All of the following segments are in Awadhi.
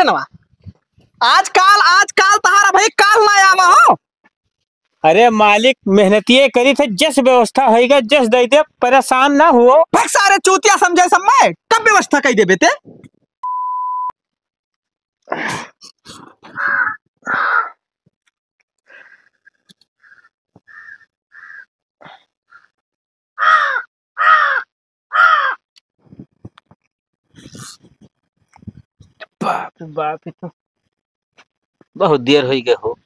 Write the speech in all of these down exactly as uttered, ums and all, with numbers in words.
नवा। आजकाल, आजकाल तहारा भाई काल ना आवा हो। अरे मालिक, मेहनतिये करी थे, जस व्यवस्था होइगा, जस दे दे, परेशान ना हुओ। भक सारे चूतिया समझे सब मैं, कब व्यवस्था कई देबे ते? बाप रे बाप, ई तो बहुत देर होइ गए हो।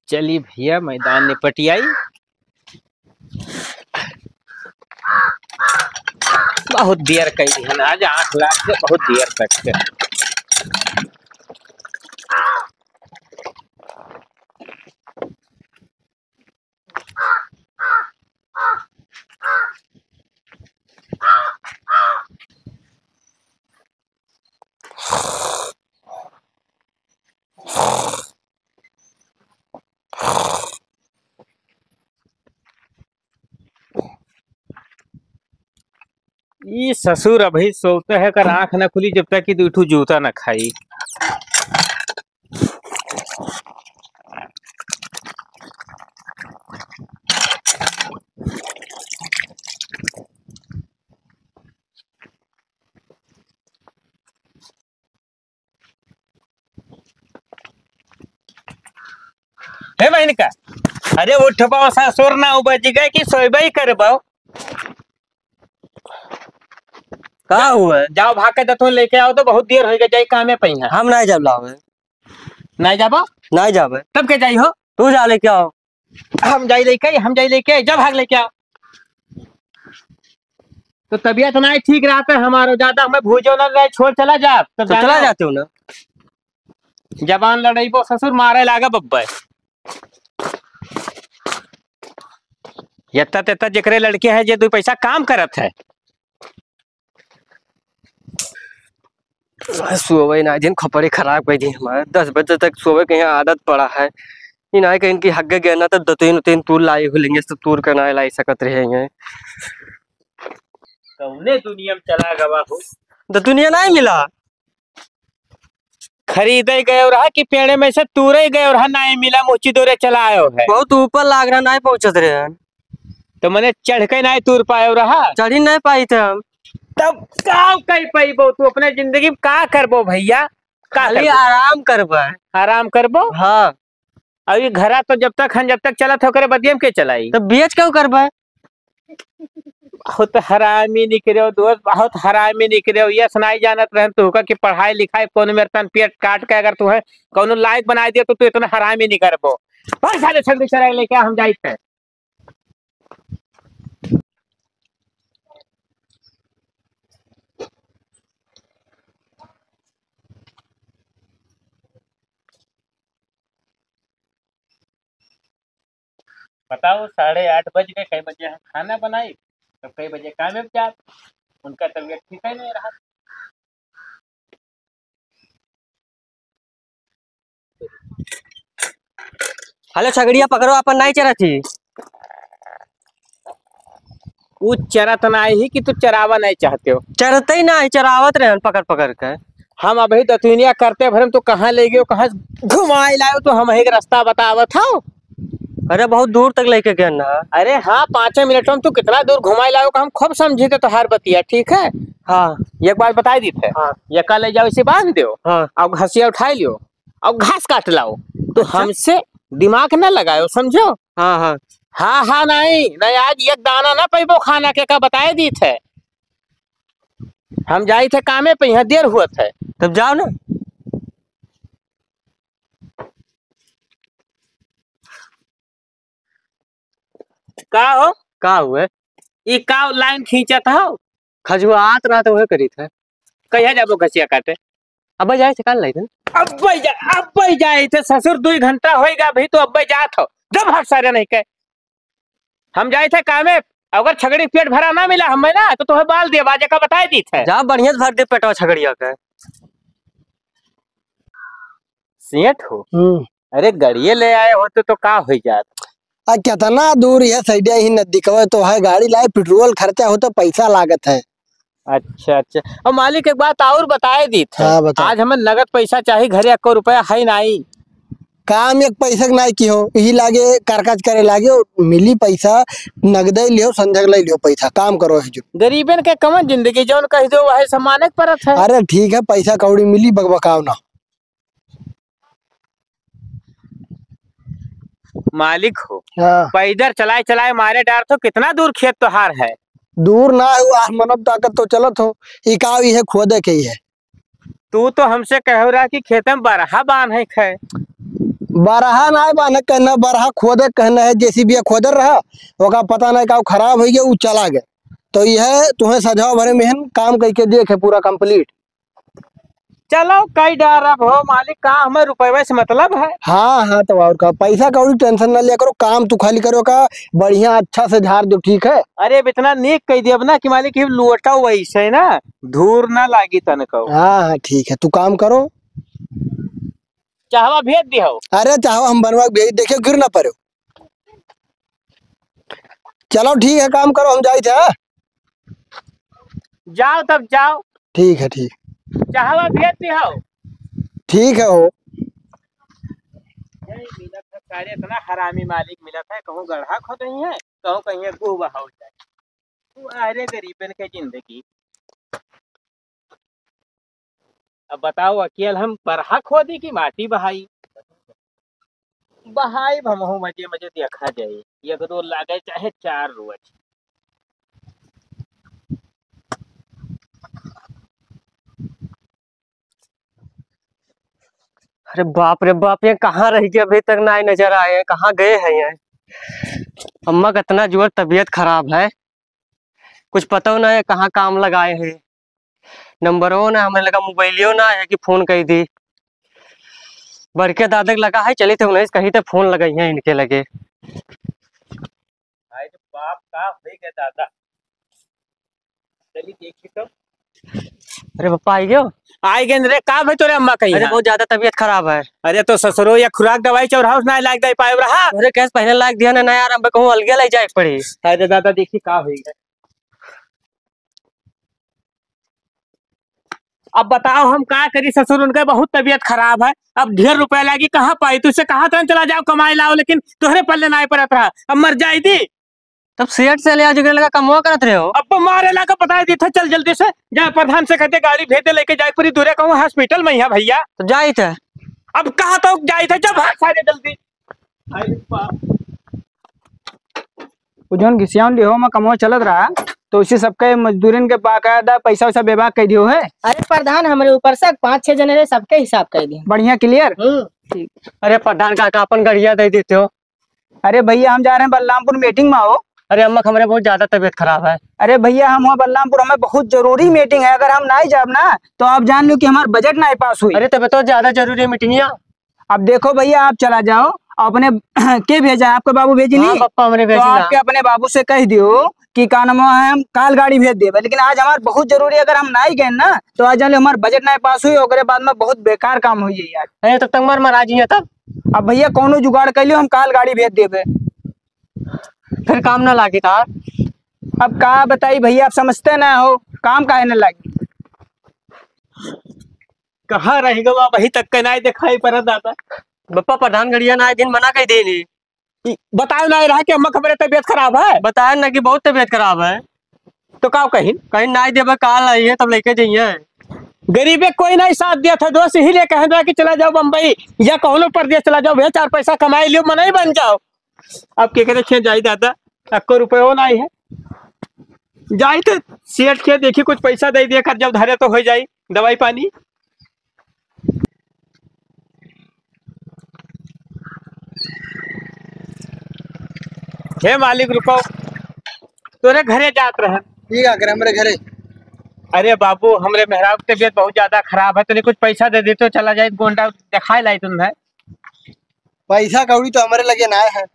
चली भइया, मैदान निपटि आई। बहुत देर कइ दिहन, आज आँख लाग के बहुत देर तक के। ई ससुर अभी सोते है, कर आँख न खुली जब तक कि दू ठू जूता न खाई। हे बहिन का, अरे उठबो ससुर, नौ बजि गए कि सोइबे करबो। का हुआ? जाओ भाग के दतुन लेके आओ तो बहुत देर होइ गए, जाई कामे पइहाँ। हम नाहीं जाब लावे। नाहीं जाबो? नाहीं जाबे। तब के जाई हो? तू जा लेके आओ। हम जाई लेके आई, हम जाई लेके आई, जा भाग लेके आओ। तो तबियत नाहीं ठीक रहत है हमारो, ज्यादा हमें भूजो ना रहे, छोड़ चला जा। तब तो जाना चला हो। जाते हो ना। जबान लड़ाई वो ससुर मारे लागा बब्बे। यत्ता तेत्ता जेकरे लड़के हैं जे दो पैसा काम करत है। सोवे ना दिन खपड़े खराब कर दी हमारे। दस बजे तक सोवे के यहाँ आदत पड़ा है। ई ना कहीं इनकी हग्गे गए ना तो दतुइन उतुइन तूर लाई हो लेंगे, सब तूर के ना लाई सकत रहे हैं। कौने दुनिया में चला गवा हो? दतुनिया नहीं मिला। खरीदे गए रहा कि पेड़े में से तूरे गए रहा, नाहीं मिला, मुँह चिदोरे चला आयो है। बहुत ऊपर लाग रहा, नाहीं पहुँचत रहे हैं। तो मने चढ़ के नाहीं तूर पायो रहा? चढ़ी नाहीं पाई थे हम। तब का कई पाइबो तू अपने जिंदगी में, का करबो भइया? का खाली करबो? आराम करबे। आराम करबो? हाँ। अभी घरा तो जब तक हन, जब तक चलत हो करे बदियम के चलाई? तब बेच के करबे? बहुत हरामी निकरे हो दोस्त, बहुत हरामी निकरे हो। यस नाहीं जानत रहन तू का कि पढ़ाई लिखाई कौन मेरे तन पेट काट के अगर तू है कौनो लायक बनाई दिया तो तू इतना हरामी निकरबो। भाग सारे छगड़ी चराई लेके हम जाइत है। बताओ, साढ़े आठ बज गए, कई बजे हम खाना बनाई, तो कई बजे काम में जात, उनका तबीयत ठीक है नहीं रहा। हेलो छगड़िया, पकड़ो, अपन नाहीं चरत ही। उ चरत नाहीं ही कि तू चरावा नाहीं चाहते हो? चरते ही नाहीं, चरावत रहन पकड़ पकड़ के। हम अभी दतुनिया करते भरम तू कहाँ ले गयो, कहाँ घुमाए लायो, तू हम एक रास्ता बतावत हो। अरे बहुत दूर तक लेके गया ना। अरे हाँ, पाँचे मिनट में तू कितना दूर घुमाए लायो, हम खूब समझी थे तोहार बतिया, ठीक है? हाँ। एक बात बताई दी थे। हाँ। ये कल ले जाओ, इसे बांध दो। हाँ। और घसिया उठाई लियो। और घास काट लाओ। तो अच्छा। हमसे दिमाग ना लगायो, समझो? हाँ, हाँ। हाँ, हाँ, नहीं, नहीं, आज एक दाना ना पैबो खाना के, का बताए दी थे। हम जाई थे कामे पे, यहाँ देर हुआ थे। तब जाओ ना। का हो? का हुए? ई का लाइन खींचत हो? खजुआत रहा तो वह करी थे। कहिया जाबो घसिया काटे? अब्बे जाए थे काल लाइदन। अब्बे जा-, अब्बे जाए थे ससुर, दुई घंटा होइगा अभी तो अब्बे जात हो। जब हर सारे नहीं कहे। हम जाए थे कामे, अगर छगड़ी के पेट भरा ना मिला हमें ना, तो तोहे बाल देब, आज का बताए दीत है। जा बढ़िया से भर दे पेटवा छगड़िया के। सेठ हो। हम्म। अरे, गड़िए ले आए हो तो, तो का हो जात? आ, कितना दूर है सैडिया ही नजदीकवा तो है, गाड़ी लाए, पेट्रोल खर्चा हो तो पैसा लागत है। अच्छा, अच्छा। और मालिक, एक बात और बताए दीत है। हाँ, बता। आज हमें नगद पैसा चाही, घरे एको रुपया है नाई। काम एक पैसा के नाई की हो, यही लागे कारकाज करे लागे, मिली पैसा, नगदे लियो, संझा के ले लियो पैसा, काम करो है जो। गरीबन के कमन जिंदगी, जौन कह दो वही समाने के परत है। अरे ठीक है, पैसा कौड़ी मिली, बकबकाओ ना। मालिक हो, हाँ। पैदल चलाए चलाए मारे डार तो कितना दूर खेत तोहार है? दूर ना है, आह मनब ताकत तो चलत हो, ई का ई है खोदे के ही है। तू तो हमसे कहो रहा कि खेते में बरहा बांध है खे। बरहा ना बांध कहना, बरहा खोदे कहना है, जेसीबी खोदे रहा, ओका पता नहीं का खराब हो गया, उ चला गया। तो यह तुम्हें सजाओ भरे मेहन काम करके देखे पूरा कंप्लीट। चलो, कई डारब हो मालिक, का हमें रुपये से मतलब है? हाँ, हाँ, तो और का, पैसा कौड़ी टेंशन ना लिया करो, काम तू खाली करो का, बढ़िया अच्छा से झाड़ दो, ठीक है? अरे, अब इतना नीक कह दिया ना कि मालिक, ये लोटा वैसे ना, धूर ना लागी तनको। हाँ, हाँ, ठीक है, तू काम करो। चाहवा भेज दियो। अरे, चाहवा हम बनवा के भेज, देखियो, गिर ना पड़ो। चलो, ठीक है, काम करो, हम जाइत है। जाओ तब, जाओ। ठीक है, ठीक। चाहवा भेज दियो। ठीक है हो। यही मिलत है सारे, इतना हरामी मालिक मिलत है, कहूँ गड्ढा खोदही है, कहूँ कहीं गुह बहाओ जाए। तू अरे गरीबन के जिंदगी। अब बताओ, अकेल हम बरहा खोदी कि माटी बहाई? बहाई हमहू मजे मजे देखा जाई, एक दो लागे चाहे चार रोज। अरे बाप रे बाप, ये कहाँ रह गए, अभी तक ना नजर आए हैं, कहाँ गए हैं ये? अम्मा का इतना जोर तबीयत खराब है, कुछ पता ना है कहाँ काम लगाए हैं। नंबरो ना, हमें लगा मोबाइलियो ना है कि फोन कर दी। बड़के दादा के लगा है, चली थे उन्हें कहीं थे फोन लगाई है इनके लगे। अरे बाप, का होई गए दादा? चली देखी तो। अरे पप्पा, आई गयो? आई गए रे, का भाई तोरे अम्मा कहीं अरे है? बहुत ज्यादा तबीयत खराब है। अरे तो ससुरो, या खुराक दवाई चौराहा से ना लाग दे पाए रहा। अरे कैसे पहले लाग दिया ना, ना यार, अब कहूँ अलगे ले जाए पड़ी। अरे दादा, देखी का होई गए। अब बताओ हम का करी ससुर, उनके बहुत तबीयत खराब है, अब ढेर रुपया लागी, कहाँ पाई? तुझसे कहा था चला जाओ कमाई लाओ, लेकिन तोहरे पल्ले ना परत रहा, अब मर जाई थी। तब सेठ से ले आज के लगा कमवा करत रहे हो। अब मारे ला का बताई दी था, चल जल्दी से जा प्रधान से कहते गाड़ी भेज दे, लेके जाए पूरी दूरे कहूँ हॉस्पिटल में ही है भैया। तो जाई थे। अब कहा तो जाई थे, जब हाथ सारे जल्दी। अरे बाप। वो जौन घिसियाउन लिहो में कमवा चलत रहा, तो उसी सबके मजदूरन के बाकायदा पैसा वैसा बेबाक कर दियो है। अरे प्रधान, हमरे ऊपर से पाँच छह जने रहे, सबके हिसाब कर दिए। बढ़िया, क्लियर। हम्म। ठीक। अरे प्रधान काका, अपन गड़िया दे देते हो। अरे भैया, हम जा रहे हैं बलरामपुर मीटिंग में, आओ। अरे अम्मा, हमरे बहुत ज्यादा तबीयत खराब है। अरे भैया, हम वहाँ बलरामपुर, हमें बहुत जरूरी मीटिंग है, अगर हम नहीं जाब ना तो आप जान लो कि हमार बजट नहीं पास हुई। अरे तबे तो ज्यादा जरूरी है मीटिंग या। अब देखो भैया, आप चला जाओ, अपने के भेजा है? आपके बाबू भेजी हाँ, नहीं? पप्पा हमरे तो भेजी ना। आपके अपने बाबू से कह दियो कि का नाम है, हम काल गाड़ी भेज देबे, लेकिन आज हमार बहुत जरूरी है, अगर हम नहीं गए ना तो आज जान लो हमार बजट नहीं पास हुई, ओकरे बाद में बहुत बेकार काम हुई है यार। अरे तब तक मर मरा जी है तब। अब भैया कौनो जुगाड़ कर लियो, हम काल गाड़ी भेज देबे। फिर काम ना लागी तार। अब का बताई भैया, आप समझते ना हो, काम काहे ना लागी। कहाँ रह गवा, अभी तक के नाई दिखाई पड़त दादा। बप्पा प्रधान गड़िया ना दिन मना कर देनी। ई बताओ ना रहा कि अम्मा खबरे तबीयत खराब है। बताया ना कि बहुत तबीयत खराब है। तो का कहिन? कहीं नाई देबे, काल आई है तब लेके जाइए। गरीबे कोई नहीं साथ दिया था दोस्त, यही लिए कहे रहा कि चला जाओ बम्बई या कौनो परदेश चला जाओ भैया, चार पैसा कमाई लियो, मनई बन जाओ। अब के करे खेत जाई दादा, अक्को रुपयो ना आई है। जाई तो सेठ के देखी कुछ पैसा दे दिया कर, जब धरे तो हो जाई दवाई पानी। हे मालिक रुको, तोरे घरे जात रहे। ठीक है, हमरे घरे। अरे बाबू, हमरे मेहरारू के तबीयत बहुत ज्यादा खराब है, तनी कुछ पैसा दे दे तो चला जाए, गोंडा दिखाए लाई तुम है। पैसा कौड़ी तो हमरे लगे ना है।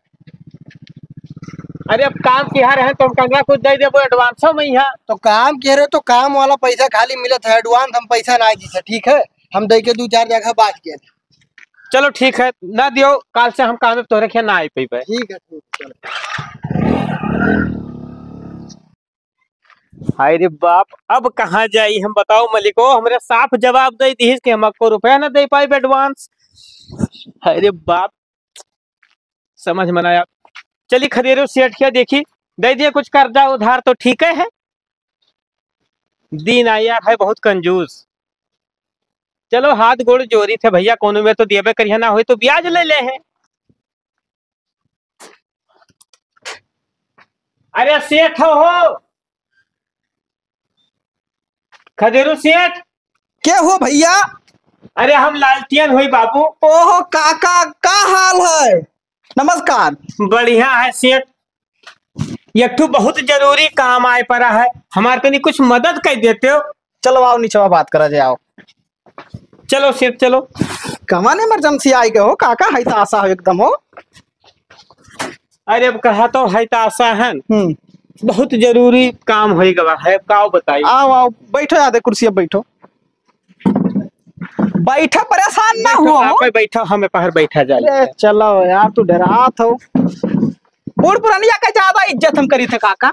अरे अब काम किहा रहे तो हम कनवा कुछ दइ देबो advance में यहाँ। तो काम किहा रहे तो काम वाला पैसा खाली मिलत है, advance हम पैसा नाहीं दीथे, ठीक है? हम दइ के दू चार जगह बाज गए। चलो ठीक है, ना दियो, काल से हम काम में तोहरे खिया ना आइ पइबे। ठीक है, ठीक है, चलो। हाय रे बाप, अब कहाँ जाई हम, बताओ मलिको, हमरे साफ जवाब दइ दिहिस कि हम अक्को रुपया न दइ पाइब advance। हाय रे बाप, समझ में ना आया। चली खदेरू सेठ खिया देखी, दइ दिए कुछ कर्जा उधार तो ठीक है, दीन आयार है बहुत कंजूस। चलो हाथ गोड़ जोरिथे भइया, कउनो मेर तो देबे करिहा, ना होई तो ब्याज लइ लेहे। अरे सेठ हो, हो। खदेरू सेठ। के हो भइया? अरे हम लालटियन होई बाबू। ओहो काका, का हाल है? नमस्कार। बढ़िया है सेठ, एक ठो बहुत जरूरी काम आइ परा है, हमार तनी कुछ मदद कइ देतेउ। चलो आओ निचवा बात करा जाए, आओ। चलो सेठ चलो। कवन emergency आइ गए हो काका, हताशा हो एकदम हो। अरे अब कहा तो हताशा है न। हम्म। बहुत जरूरी काम होइ गवा है, अब का बताई। आओ आओ, बैठो, आधे कुर्सी अब बैठो। बैठो, परेशान ना बैठो, हुआ हो। आप बैठो, हमें पहर बैठा जाए। अरे चलो यार, तू डेरात हो। बूढ़ पुरनिया का ज्यादा इज्जत हम करीथे काका।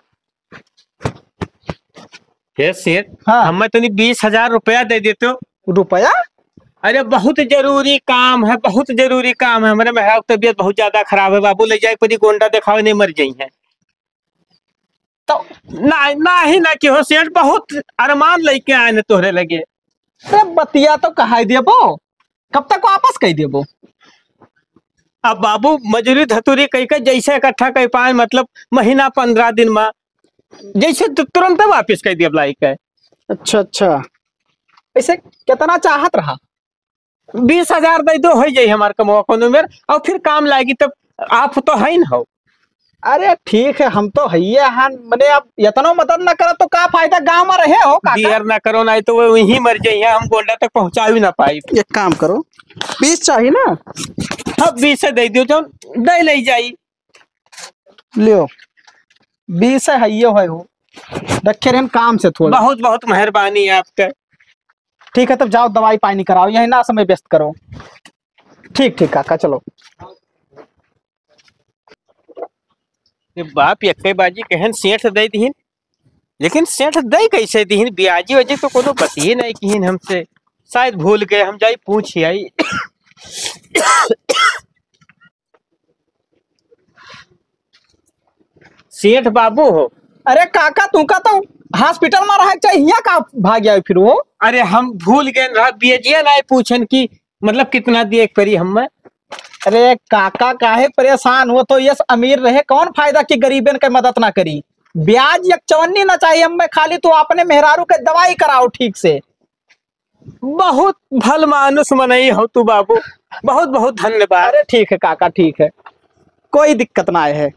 हे सेठ, हाँ। हमें तनी बीस हजार रुपया दइ देतेउ। रुपया? अरे बहुत जरूरी काम है, बहुत जरूरी काम है। हमरे मेहरारू की तबियत बहुत ज्यादा खराब है बाबू, लइ जाइ परी गोंडा देखावे, नहीं मर जइहैं। तो ना, नाहीं ना किहो सेठ, बहुत अरमान लइके आएन तोहरे लगे। अरे बतिया तो कहाई देबो, कब तक वापस कइ देबो? अब बाबू मजूरी धतूरी कइ के जइसे इकट्ठा कइ पाएन, मतलब महीना पन्द्रह दिन मा, जइसे तु-, तुरंत वापस कइ देब लाइ के। अच्छा अच्छा, अइसे केतना चाहत रहा? बीस हजार दइ दो, होइ जाई हमार कमवा कउनो मेर, अउर फिर काम लागी तब, आप तो हइन हो। अरे ठीक है, हम तो हइये हन, मने अब एतनो मदद न करत तो का फायदा, गाँव में रहे हो काका? दियर ना करो, नाहीं तो वो वहीं मर जइहैं, हम गोंडा तक पहुँचा भी ना पाई। एक काम करो, बीस चाही ना? हाँ, बीस से दइ दियो, जउन दइ लइ जाई। लियो, बीस है, हइयो है हो, रखे रहन काम से थोड़ा। बहुत बहुत मेहरबानी आपका। ठीक है, तब जाओ दवाई पानी कराओ, यहीं ना समय व्यस्त करो। ठीक ठीक काका, चलो। ये बाप एक्के बाजी कहन सेठ दइ दिहिन, लेकिन सेठ दइ कइसे दिहिन? ब्याजी वजी तो कउनो बतिये नाहीं किहिन हमसे, शायद भूल गए, हम जाई पूछ आई। सेठ बाबू हो। अरे काका, तुमका तो hospital मा रहे के चाही, हियाँ का भाग आए फिर हो? अरे हम भूल गए रहा, ब्याजिया नाहीं पूछन कि मतलब कितना दिए के परी हमें। अरे काका, काहे परेशान हो? तो यस अमीर रहे, कउन फायदा कि गरीबन के मदद ना करी? ब्याज एक चवन्नी ना चाही हमें, खाली तू अपने मेहरारू के दवाई कराओ ठीक से। बहुत भल मानुस मनई हो तू बाबू, बहुत बहुत धन्यवाद। अरे ठीक है काका, ठीक है, कोई दिक्कत ना है।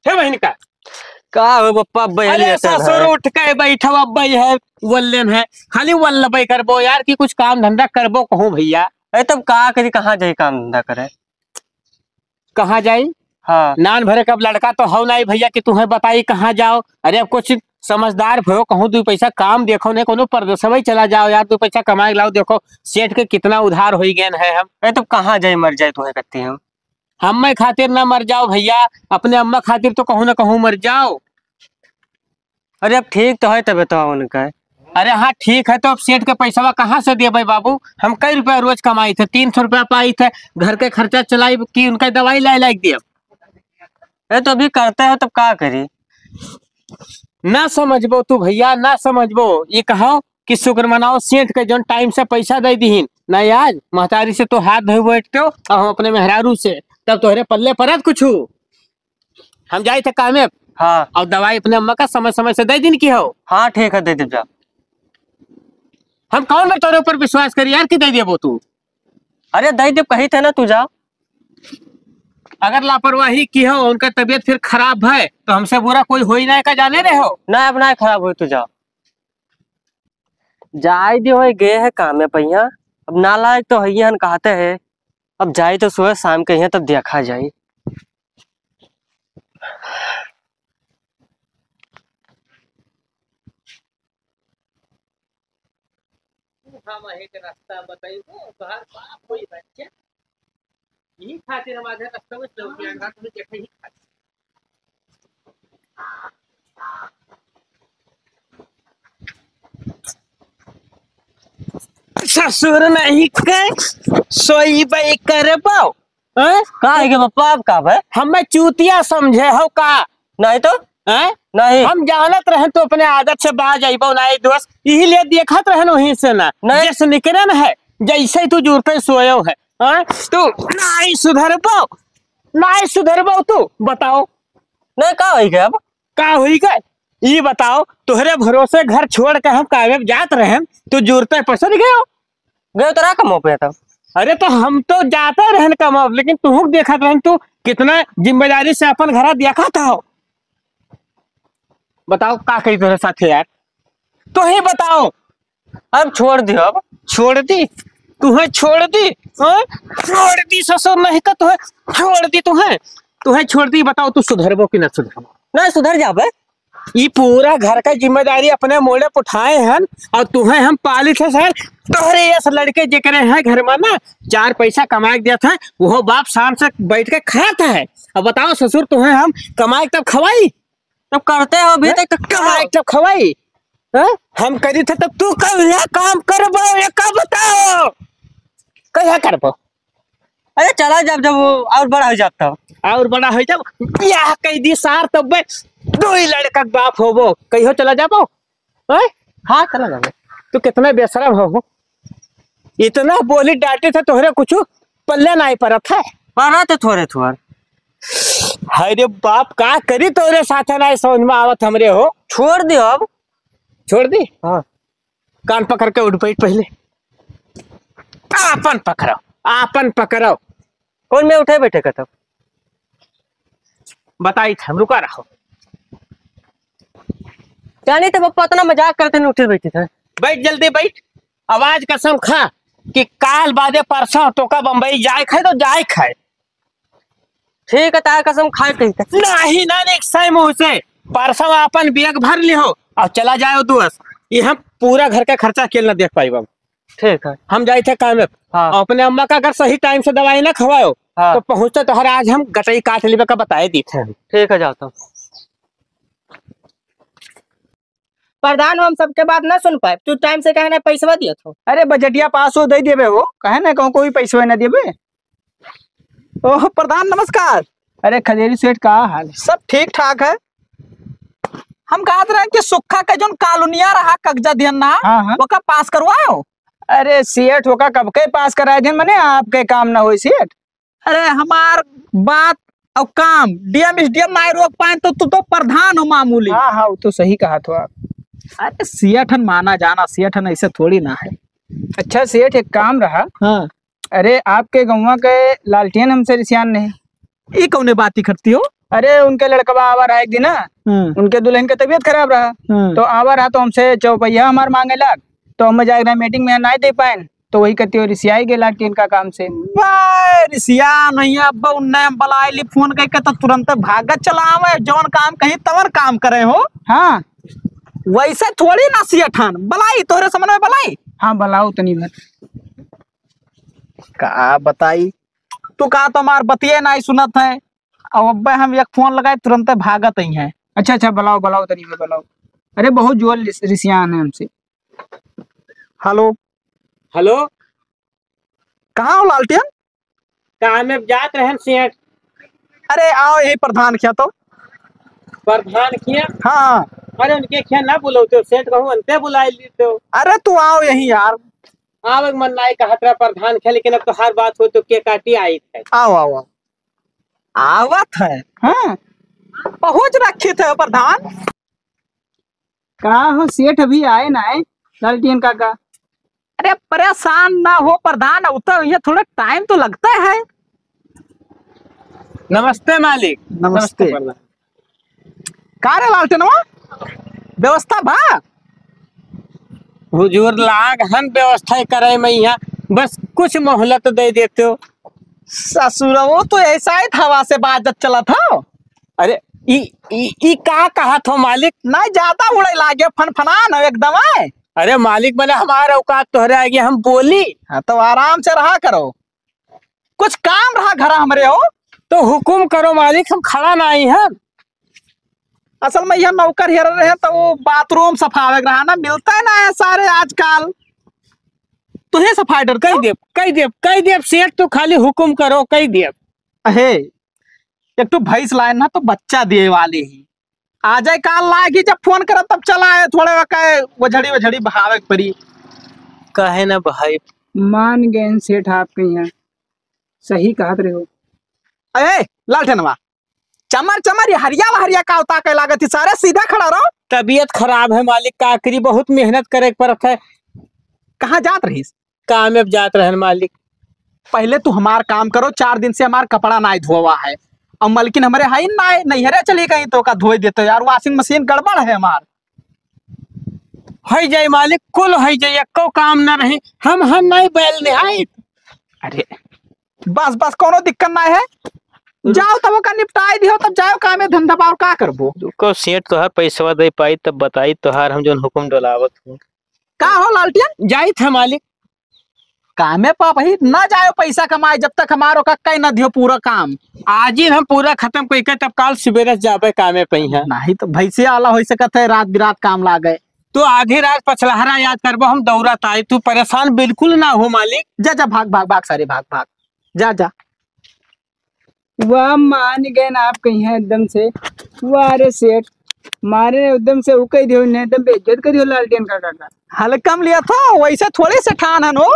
हे बहिन का? का हो बप्पा, अब अरे बहिन ससुर है। उठ के बैठो, अब है वल्लेन है, खाली वल्लबे करबो यार कि कुछ काम धंधा करबो कहूँ भइया। अरे तब का करी, कहाँ जाई काम धंधा करे? कहाँ जाई? हाँ। नान भरे कब लड़का तो हौ नाई भइया कि तुहैं बताई कहाँ जाओ। अरे अब कुछ समझदार भयो, कहूँ दुइ पैसा काम देखो, नहीं कउनो परदेसवै चला जाओ यार, दुइ पैसा कमाए लाओ। देखो सेठ के कितना उधार होइ गएन है हम। अरे तब कहाँ जाई मर जाई तुहैं कत्ती हम? हम्मै खातिर ना मर जाओ भइया, अपने अम्मा खातिर तो कहूँ ना कहूँ मर जाओ। अरे अब ठीक तो है तबे तो उनका। अरे हाँ ठीक है, तो अब सेठ के पैसवा कहाँ से देबै बाबू? हम कई रुपया रोज कमाई थे, तीन सौ रुपया पाई थे, घर के खर्चा चलाई कि उनका दवाई लाए लाए दिए। अरे तो अभी करते हो तब का करी? ना समझबो तू भइया, ना समझबो। ये कहो कि शुक्र मनाओ सेठ के जौन time से पैसा दे दीहिन, ना आज महतारी से तो हाथ धोए बैठते हो और हम अपने मेहरारू से, तब तोहरे पल्ले परत कुछ। हम जाई थे कामे। हाँ। और दवाई अपने अम्मा का समय समय से दे दिन की हो। हाँ ठीक है, दे देब जा। हम कौन में तोरे ऊपर विश्वास करी यार कि दे देबो तू? अरे दे देब कही थे ना तू जा। अगर लापरवाही की हो, उनका तबीयत फिर खराब है तो हमसे बुरा कोई हो ही ना का जाने रहे हो। ना अब ना खराब हो तू जा। जाए दियो है, गए है कामे पहिया। अब नालायक तो है ही हन कहते हैं। अब जाई तो सोए, शाम के यहाँ तब देखा जाई। तू हम एक रास्ता बताइबो, तोहार बाप होई बच्चा। यही खातिर हम आधे रास्ता में चौकी अंधा तुम्हें देखे ही खातिर। ससुर नहीं के सोई बई करबो। हैं? का है के पप्पा, अब का बे? हमें चूतिया समझे हो का? नहीं तो। हैं? नहीं। हम जानत रहे तू अपने आदत से बाज अइबो नहीं दोस्त, यही लिए देखत रहे वहीं से ना। नहीं। जैसे निकरन है, जैसे ही तू जुरते सोयो है। हैं? तू नहीं सुधरबो, नहीं सुधरबो तू, बताओ। नहीं, का होई गया अब? का होई गया? ई बताओ, तोहरे भरोसे घर छोड़ के हम कामे जात रहे, तू जुरते पसंद गयो? गयो तो रहा कमो पे तब। अरे तो हम तो जाते रहन कमाओ, लेकिन तुहू देखत रहन, तू कितना जिम्मेदारी से अपन घरा देखत हो। बताओ का करी तोहरे साथे यार, तू ही बताओ। अब छोड़ दियो अब। छोड़ दी? तुहे छोड़ दी? हाँ? छोड़ दी ससुर, नहीं तो तुहे छोड़ दी, तुहे, तुहे छोड़ दी। बताओ तू सुधरबो कि ना सुधरबो? नहीं सुधर जाबे। ई पूरा घर का जिम्मेदारी अपने मोड़े पे उठाए हन और तुहे हम पालित है सर। तोहरे यस लड़के जेकरे हैं घर में ना, चार पैसा कमाए के देत है, वो बाप शाम से बैठ के खात है। अब बताओ ससुर, तुहे हम कमाए के तब खवाई? तब करते हो अभी हैं? तक तो कमाए के तब खवाई? हैं? हम करी थे तब तू कहिया काम करबो, ये का बताओ? कहिया करबो? अरे चला जब, जब वो और बड़ा हो जाता हो। और बड़ा हो जब ब्याह कई दी सार, तब बे दो ही लड़का के बाप होबो, कहियो चला जाबो। हैं? हाँ, चला जाबो। तू कितना बेशरम हो, हो। इतना बोली डांटी थे, तोहरे कुछ पल्ले नहीं परत है। परत है थोड़े थोड़। हाय रे बाप, का करी तोहरे साथ, नहीं समझ में आवत हमरे हो। छोड़ दियो अब। छोड़ दी? हाँ। कान पकड़ के उठ बैठ पहले। आपन पकड़ो, आपन पकड़ो। कौन मैं उठे बैठे का तब? बताई थे, हम रुका रहो। जानी थे पप्पा, इतना मजाक करते नहीं उठे बैठे थे। बैठ, जल्दी बैठ। आवाज कसम खा कि काल बादे परसों तोका बम्बई जाए खाए तो जाए खाए। ठीक है, तार कसम खाए कही थे। नहीं ना, देख सही मुंह से। परसों अपन बैग भर लिहो और चला जाओ दोस्त। ये हम पूरा घर का खर्चा अकेले ना देख पाइब हम। ठीक है। हम जाई थे काम में। हाँ। अपने अम्मा का अगर सही टाइम से दवाई ना खवाओ, हाँ। तो पहुँचते तोहरा आज हम गटई काट लेबे का बताए दी थे हम। ठीक है, जाता हूँ। प्रधान हो, हम सबके बात ना सुन पाए, तू टाइम से कहे ना पैसवा दिया था। अरे बजटिया पास हो, दे देबे हो, कहे ना कहूँ कोई पैसवा ना देबे। ओह प्रधान नमस्कार। अरे खदेरी सेठ, का हाल है? सब ठीक ठाक है। हम कहत रहे कि सुक्खा का जोन कालोनिया रहा, कब्जा दिहन ना, हाँ, हाँ। ओका पास करवाओ। अरे सेठ, ओका कब के पास कराए दिन, मने आपके काम ना होई सेठ। अरे हमार बात और काम डीएम एसडीएम ना रोक पाए तो तू तो प्रधान हो मामूली। हाँ, हाँ, वो तो सही कहा तो आप। अरे सेठ हन माना जाना, सेठ हन ऐसे थोड़ी ना है। अच्छा सेठ, एक काम रहा। हाँ। अरे, आपके गौवा के लालटेन हमसे रिसियान नहीं। ई कौने बात ही करती हो? अरे, उनके लड़कवा आवा रहा एक दिन ना, हम्म। उनके दुल्हन के तबीयत खराब रहा, हम्म। तो आवा रहा तो हमसे चौपैया हमार मांगे लाग, तो हम जाए रहे मीटिंग में, ना दे पाए, तो वही कहती हो रिसियाई गए लालटेन का काम से। वाह, रिसिया नहीं, अब उन्ने हम बलाए ली फोन करके तो तुरंत भागत चला आवे, जौन काम कहीं तवन काम करे हो। हाँ। वैसे थोड़ी ना सिया ठान, बलाई, तोहरे समझ में बलाई। हाँ, बलाओ तनी भर। का बताई, तू का तो हमार बतिये नाई सुनत है। अब अब्बे हम एक फोन लगाए, तुरंते भागत ही हैं। अच्छा, अच्छा, बुलाओ, बुलाओ, तनी में बुलाओ। अरे, बहुत जोर रिस-, रिसियान है हमसे। हेलो। हेलो। कहाँ हो लालटेन? कहाँ में जात रहन सेठ। अरे, आओ यही प्रधान खिया तो। प्रधान खिया? हाँ, हाँ। अरे, उनके खिया ना बुलाओ तो, सेठ कहूँ अंते बुला ली तो। अरे, तू आओ यहीं यार। आवे के मन नाई कहत रहा प्रधान खे, लेकिन अब तो हर बात हो तो के काटी आई थे। आओ, आओ, आओ। आवत है। हाँ। पहुँच रखी थे प्रधान। का हो सेठ, अभी आए ना है लालटेन काका? अरे परेशान ना हो प्रधान, अब तो ये थोड़ा टाइम तो लगता है। नमस्ते मालिक। नमस्ते। नमस्ते प्रधान। का रे लालटेनवा, व्यवस्था बा? हुजूर, लाग हन व्यवस्था करे में यहाँ, बस कुछ मोहलत दे देते हो। ससुरवो तो ऐसा ही हवा से बाजत चलत हो। अरे, ई, ई, ई का कहत हो मालिक? नहीं, ज्यादा उड़े लागे, फनफनान हो एकदम, आय। अरे मालिक, मने हमार औकात तोहरे आगे हम बोली। हाँ, तो आराम से रहा करो। कुछ काम रहा घर हमरे हो। तो हुकुम करो मालिक, हम खड़ा नाहीं है। असल में यह नौकर हेर रहे हैं, तो वो बाथरूम सफावे के रहा ना, मिलता है ना है सारे आजकल। तुहे सफाई डर कह देब, कह देब, कह देब सेठ, तू खाली हुकुम करो, कह देब। अहे, एक ठो भैंस लाए ना, तो बच्चा दिए वाले ही। आ जाए काल लागी, जब फोन करब तब चला आए, थोड़े वका वझड़ी वझड़ी बहावे के परी। काहे ना भाई? मान गए सेठ, आप कहिया सही कहत रहे हो। अरे लालटेनवा, चमर चमर ये हरिया वहरिया का उताके लागत ही, सारे सीधा खड़ा रहो। तबीयत खराब है मालिक, का करी, बहुत मेहनत करे के पड़त है। कहाँ जात रहीस? काम में जात रहन मालिक। पहले तू हमार काम करो, चार दिन से हमार कपड़ा नाय धोवा है, और मलकिन हमरे है नाय, नैहरे चली गई तो का धोए देते यार, washing machine गड़बड़ है हमार। है जाई मालिक, कुल है जाई, एको काम ना रही, हम हम नाय बैल निहाई। अरे बस बस, कोनो दिक्कत नाय है, जाओ तब ओका निपटाई दियो, तब जाओ कामे धंधा बा, और का करबो? रुको सेठ, तोहार पैसवा दे पाई तब बताई तोहार हम जौन हुकुम डोलावत हूँ। का हो लालटेन? जाइत है मालिक। कामे पा भाई ना जाओ पैसा कमाए, जब तक हमारो का कह ना दियो पूरा काम। आज ही हम पूरा खत्म कई के तब काल सुबेरे जाबे कामे पे ही है। नहीं तो भैंसे आला हो सकत है, रात बिरात काम लागे। तो आधी रात पछलहरा याद करबो, हम दौड़त आई, तू परेशान बिल्कुल ना हो मालिक। जा जा, भाग भाग भाग, सारे भाग भाग, जा जा। वाह, मान गए ना आप कहीं हैं एकदम से। वाह रे सेठ, मारे एकदम से उ कह दियो, ने एकदम बेइज्जत कर दियो लालटेन काका का। हल्का में लिया था, वैसे थोड़े से ठान हन हो।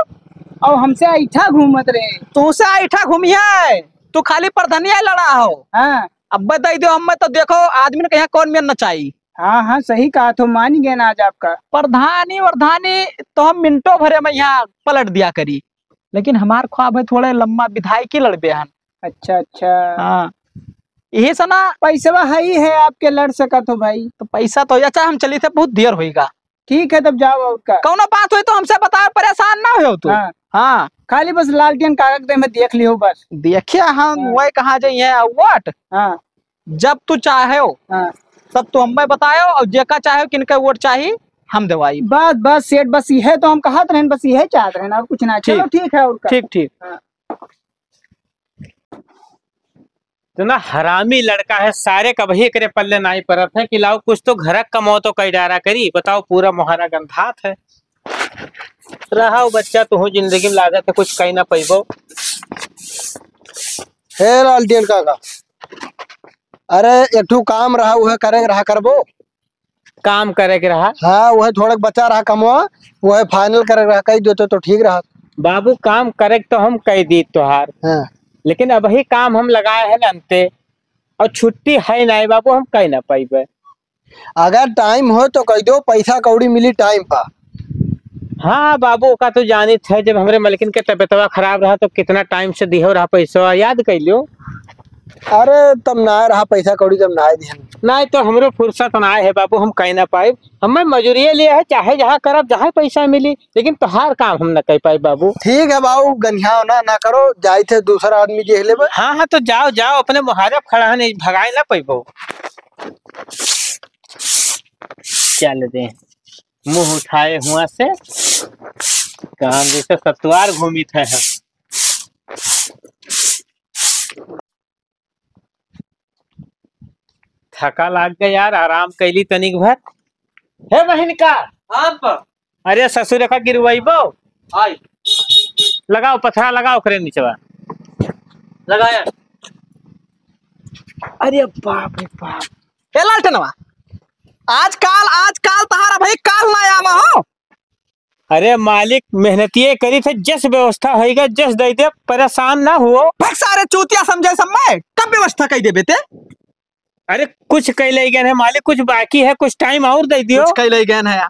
और हमसे ऐठा घूमत रहे। तू से ऐठा घूमी है, तू खाली प्रधानिया लड़ा हो। हाँ। अब बताई दो हमें तो, देखो आदमी ने कहा कौन मेर नचाई। हाँ हाँ, सही कहा तो, मान गए ना आज आपका। प्रधानी वरधानी तो हम मिनटों भरे में यहाँ पलट दिया करी, लेकिन हमार ख्वाब है थोड़े लंबा विधायकी लड़बे हन। अच्छा अच्छा। हाँ, यही से ना। पैसवा है ही है आपके, लड़ सकत हो भाई। तो पैसा तो, अच्छा हम चली थे, बहुत देर होइगा। ठीक है, तब जाओ, और का। कौनो बात होई तो हमसे बताओ, परेशान ना हो तू। हाँ। हाँ। खाली बस लालटेन कागज दे में देख लियो बस। देखिए हम हाँ। वही कहाँ जाइए वोट। हाँ। जब तू चाहे हो, हाँ। तब तू हमें बतायो, और जेका चाहे हो, किनका वोट चाही, हम देवाई। बस बस सेठ, बस यह तो हम कहत रहन, बस यह चाहत रहन, और कुछ ना। चलो ठीक। ठीक है, और का। ठीक ठीक। हाँ। इतना हरामी लड़का है, सारे कबही एकरे पल्ले नाई परत है कि लाओ कुछ तो घर कमाओ तो कई डारा करी। बताओ, पूरा मोहारा गंधात है। रहा बच्चा, तुहू जिंदगी में लागत है कुछ कई ना पैबो। हे लालटेन काका, अरे एक ठो काम रहा, उहे करे के रहा करबो। काम करे के रहा? हाँ, उहे थोड़क बचा रहा कमवा, उहे final करे के रहा, कई देते तो ठीक रहा। बाबू, काम करे के तो हम कई दी तोहार, हाँ। लेकिन अबही काम हम लगाए हैं ना अंते, और छुट्टी है नाई बाबू, हम कई ना पाइबे। अगर time हो तो कई दो, पैसा कौड़ी मिली time पा। हाँ बाबू, ओका तो जानित है, जब हमरे मलकिन के तबियतवा खराब रहा तो कितना time से दिहो रहा पैसवा, याद कई लियो। अरे तब ना रहा पैसा कौड़ी, तब ना दिहन। नाई तो हमरो फुर्सत ना है बाबू, हम कई ना पाइब। हमें मजूरिये लिए है, चाहे जहाँ करब, जहाँ पैसा मिली, लेकिन तोहार काम हम ना कई पाइब बाबू। ठीक है बाबू, गनियाओ ना, ना करो, जाई थे दूसरा आदमी देख लेबे। हाँ हाँ, तो जाओ जाओ, अपने मुहारे खड़ा है, नहीं भगाए ना पैबो। चल दे, मुँह उठाए हुआ से काम जैसे सतुआर घूमित है हम। थका लाग गए यार, आराम कैली तनिक भर। हे बहिन का? हाँ, पा। अरे ससुर का गिरवाइबो? आई। लगाओ, पथरा लगाओ, ओकरे निचवा। लगाया। अरे बाप रे बाप। ए लालटेनवा, आज काल, आज काल तहारा भाई काल ना आवा हो। अरे मालिक, मेहनतिये करी थे, जस व्यवस्था होइगा, जस दे दे, परेशान ना हुओ। भग सारे चूतिया समझे सब मैं, कब व्यवस्था कई देबे ते? अरे कुछ कई ले गए हैं मालिक, कुछ बाकी है, कुछ time और दे दियो। कुछ कई ले गए हैं यार,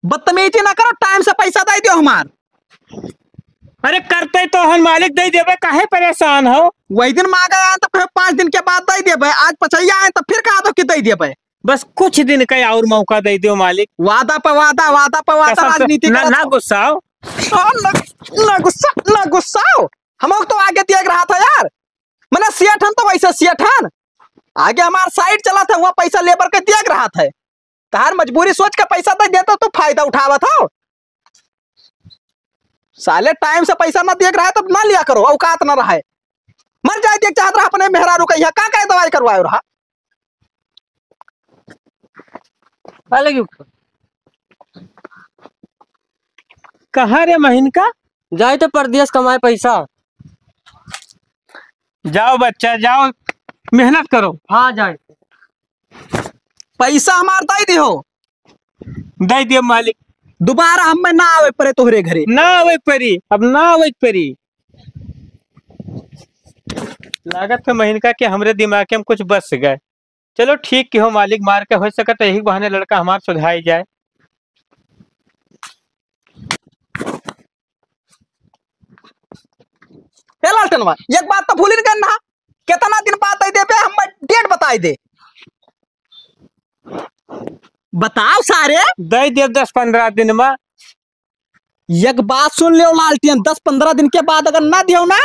बदतमीजी ना करो, time से पैसा दे दियो हमार। अरे करते तो हन मालिक, दे देबे, काहे परेशान हो? वही दिन मांगा आए तो कहे पाँच दिन के बाद दे देबे, आज पचैया आए तो फिर कहा दो कि दे देबे। बस कुछ दिन का और मौका दे दियो मालिक। वादा पे वादा, वादा पे वादा, कसम से, राजनीति ना, करत ना हो। गुस्साओ। हाँ, ना, ना गुस्सा, ना गुस्साओ। हमहू तो आगे दिए के रहा था यार। मने सेठ हन तो वैसे सेठ हन। आगे हमार site चला था, वहाँ पैसा लेबर के दिए के रहा था। तहार मजबूरी सोच के पैसा दे देता तो फायदा उठावत हो। साले time से पैसा ना दिए के रहा तो ना लिया करो, औकात ना रहा है। मर जाए दिए चाहत रहा अपने मेहरारू का, यहाँ का का दवाई करवाए रहा। अलग ही ऊपर। कहाँ रे महीन का? जाए तो परदेस कमाए पैसा। जाओ बच्चा, जाओ, मेहनत करो। हाँ, जाए। पैसा हमार दे दिहो। दे दियो मालिक। दोबारा हमें ना आवे पड़े तोहरे घरे। ना आवे परी, अब ना आवे परी। लागत है महीन का कि हमरे दिमाग में कुछ बस गए। चलो ठीक किहो मालिक, मार के हो सकत है यही बहाने लड़का हमार सुधाई जाए। ए लालटनवा, एक बात तो भूल गए ना, कितना दिन बाद दे देबे, हम date बताई दे। बताओ सारे। दे देब दस पन्द्रह दिन में। एक बात सुन लियो लालटेन, दस पन्द्रह दिन के बाद अगर ना दियो ना,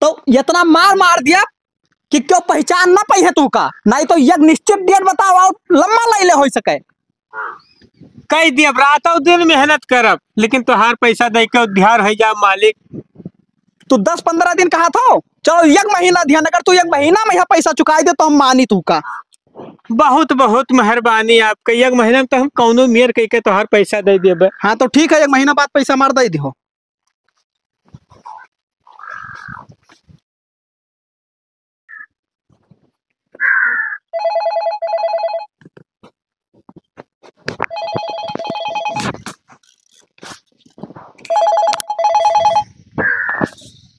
तो इतना मार मार दिया कि क्यों पहचान ना पाई है तू का, नहीं तो एक निश्चित date बताओ और लम्बा ले ले हो सके। कह दिया, रातों दिन मेहनत करब, लेकिन तोहार पैसा दे के उद्धार हो जा मालिक। तू दस पन्द्रह दिन कहा था, चलो एक महीना दिया, अगर तू एक महीना में यहाँ पैसा चुकाई दे तो हम मानी तू का। बहुत बहुत मेहरबानी आपके, एक महीना में तो हम कौनो मेर कह के तोहार पैसा दे देबे। हाँ तो ठीक है, एक महीना बाद पैसा मार दे दिहो।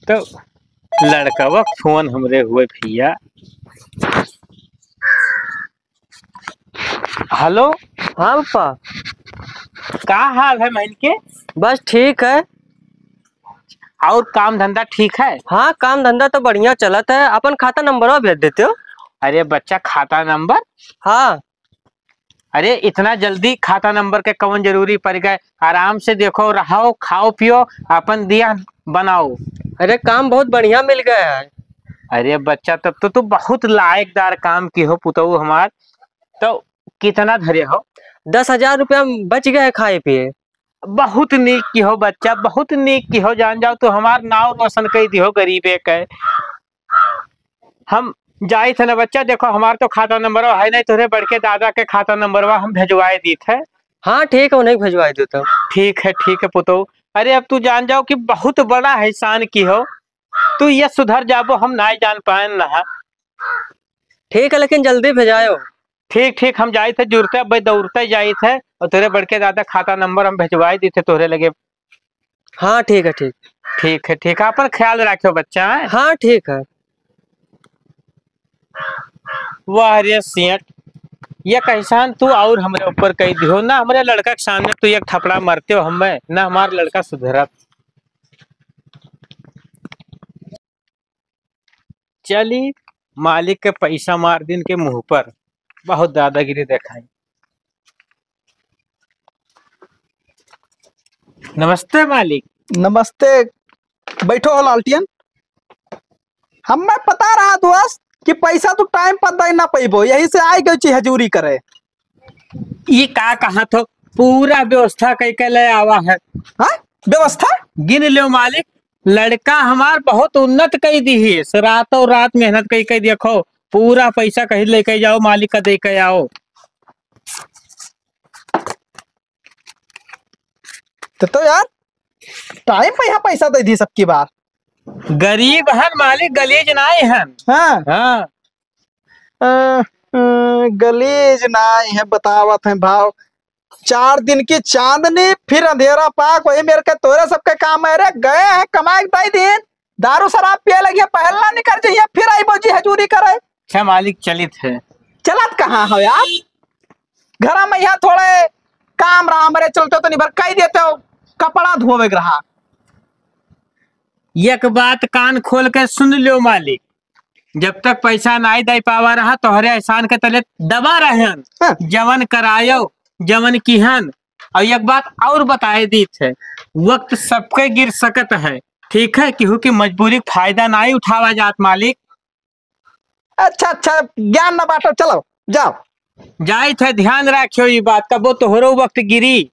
तो लड़कवा फोन हमरे हुए भैया। हेलो। हाँ पप्पा। का हाल है महीन के? बस ठीक है। और काम धंधा ठीक है? हाँ, काम धंधा तो बढ़िया चलत है। अपन खाता नंबरवा भेज देते हो। अरे बच्चा, खाता नंबर? हाँ। अरे इतना जल्दी खाता नंबर के कौन जरूरी पड़ गए? आराम से देखो, रहो, खाओ पियो, अपन दिया बनाओ। अरे काम बहुत बढ़िया मिल गया है। अरे बच्चा, तब तो तू बहुत लायकदार काम किहो पुतऊ हमार। तो कितना धरे हो? दस हजार रुपया बच गए खाए पिए। बहुत नीक किहो बच्चा, बहुत नीक किहो। जान जाओ, तू हमार नाव रोशन कई दिहो गरीबे के। हम जाइत है ना बच्चा, देखो हमार तो खाता नंबरवा है नहीं, तोहरे बड़के दादा के खाता नंबरवा हम भेजवाए दीत है। हाँ ठीक है, उन्हें भेजवाए देता हूँ। ठीक है, ठीक है पुतऊ। अरे अब तू जान जाओ कि बहुत बड़ा एहसान किहो, तू ये सुधर जाबो, हम नाय जान पाएन ना। ठीक है, लेकिन जल्दी भेजायो। ठीक, ठीक, हम जाइत है, जुरते अब दौड़ते जाइत है और तोरे बड़के दादा खाता नंबर हम भेजवाए दीत है तोरे लगे। हाँ, ठीक है, ठीक। ठीक है, ठीक है, अपन ख्याल रखियो बच्चा, हैं? हाँ, ठीक है। वाह रे सेठ, ये एहसान तू और हमरे ऊपर कई दिहो ना, हमरे लड़का के सामने तू एक थपड़ा मारते हो हमें, ना हमार लड़का सुधरत। चली, मालिक के पैसा मार दिन के मुँह पर बहुत दादागिरी देखाई। नमस्ते मालिक। नमस्ते, बैठो हो लालटियन। हमें पता रहा दोस्त कि पैसा तू time पर दे ना पैबो, यही से आए गए छी हजूरी करे। ई का कहा थो, पूरा व्यवस्था कई के ले आवा है। हाँ, व्यवस्था? गिन लो मालिक, लड़का हमार बहुत उन्नत कई दी है, रातों रात मेहनत कई के देखो, पूरा पैसा कहीं लेके जाओ, मालिक का दे के आओ। तो, तो यार, time पे यहाँ पैसा दे दी सबकी बार। गरीब हन मालिक, गलीज नाई हन। हाँ। हाँ। अ, अ, गलीज नाई है, बतावत हैं भाव। चार दिन की चांदनी, फिर अंधेरा पाक, वही मेरे के तोरे सबके काम है रे। गए हैं कमाए के दई दिन, दारू शराब पिए लगिए, पहल ना निकर जाइए, फिर आई बौजी हजूरी करे। अच्छा मालिक, चलित है। चलत कहाँ हो यार? घर में यहाँ थोड़े काम रहा, हमरे चलते तो निभर कई देते हो, कपड़ा धोवे के रहा। एक बात कान खोल के सुन लो मालिक, जब तक पैसा नाई दे पावा रहा, तोहरे एहसान के तले दबा रहन। हाँ। जवन करायो, जवन किहन। और एक बात और बताए दीत है, वक्त सबके गिर सकत है, ठीक है, केहू की मजबूरी क फायदा नाहीं उठावा जात मालिक। अच्छा, अच्छा, ज्ञान न बांटो, चलो, जाओ। जाइत है, ध्यान राखियो ई बात, कबो तोहरो वक्त गिरी।